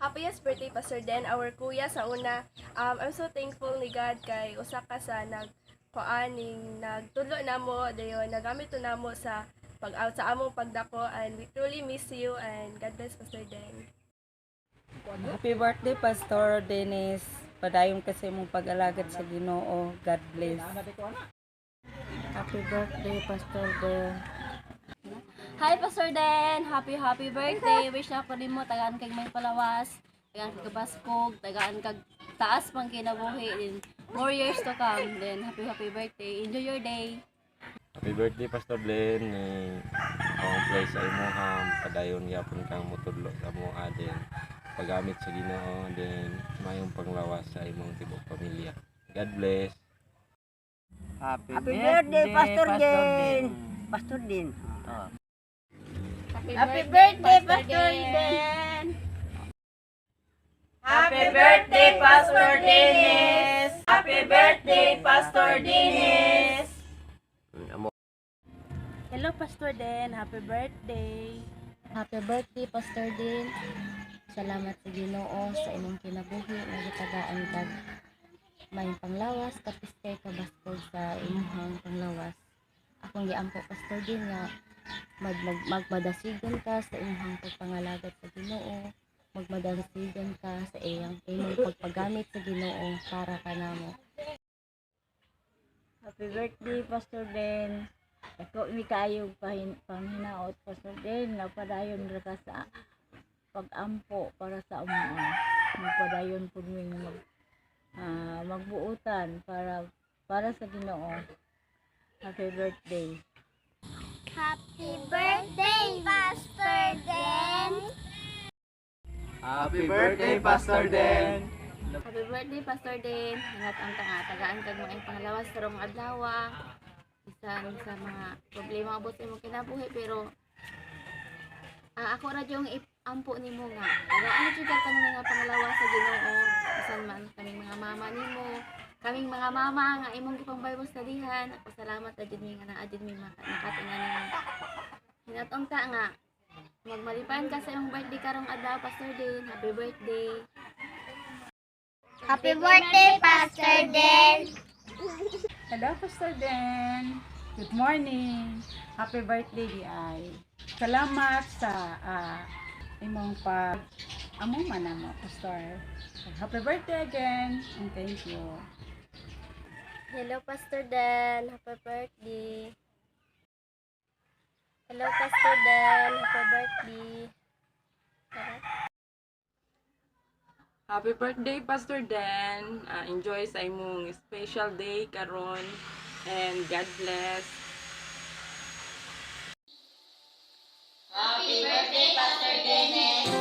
Happiest birthday, Pastor Den, our kuya sa una. I'm so thankful ni God kay usa ka sa nag kuaning nagtulo namo, dayon nagamit to namo sa pag out sa among pagdako, and we truly miss you and God bless, Pastor Den. Happy birthday, Pastor Dennis. Padayon kasi imong pag-alagad sa Ginoo. God bless. Happy birthday, Pastor Den. Hi, Pastor Den! Happy, happy birthday! Wish na ako nimo tagaan kag maayong panglawas, tagaan kag baskog, tagaan kag taas pang kinabuhi, then more years to come. Then happy, happy birthday. Enjoy your day. Happy birthday, Pastor Glenn, ni akong place sa imuha, padayon gyapon kang mutudlo sa amoa, then paggamit sa Ginoo, then mayong panglawas sa imong tibuok pamilya. God bless. Happy, Happy birthday, Pastor Den. Pastor Den. Happy, Happy birthday, Pastor Den! Happy birthday, Pastor Dennis. Happy birthday, Pastor Dennis. Amo. Hello, Pastor Den. Happy birthday. Happy birthday, Pastor Den. Salamat sa Ginoo sa imong kinabuhi nga gitagaan kag maayong panglawas, kapis kay kabaskog sa imong panglawas. Akong giampo, Pastor Den, nga mag, mag magmadasigan ka sa imong pagpangalagad sa Ginoo, magmadasigan ka sa iyang imong pagpagamit sa Ginoo para kanamo. Happy birthday, Pastor Den. Dako mi kaayo panghinaot, Pastor Den. Nagpadayon ra ka sa pag-ampo para sa amoa. Magpadayon pud mi nga magbuotan para para sa Ginoo. Happy birthday. Happy birthday, Pastor Den! Happy birthday, Pastor Den. Happy birthday, Pastor Den. Ingat ang tanga, tagaan kag maayong panglawas karong adlaw. Bisan sa mga problema abot sa imong kinabuhi, pero ako ra yung ampo nimo nga tagaan jud ka tanan nga panglawas sa Ginoo, bisan man kaming mga mama nimo, kaming mga mama nga imong gipang Bible studyhan. Ako salamat ra jud mi nga naa jud mi nakatinga nimo. Hinatong ta nga magmalipayan ka sa imong birthday karong adlaw, Pastor Den. Happy birthday. Happy birthday, Pastor Den! Hello, Pastor Den. Good morning. Happy birthday, diay. Salamat sa imong pag amo man mo, Pastor. Happy birthday again and thank you. Hello, Pastor Dan. Happy birthday. Hello, Pastor Dan. Happy birthday. Tara. Happy birthday, Pastor Dan. Enjoy sa imong special day karon and God bless. Happy birthday, Pastor Dennis.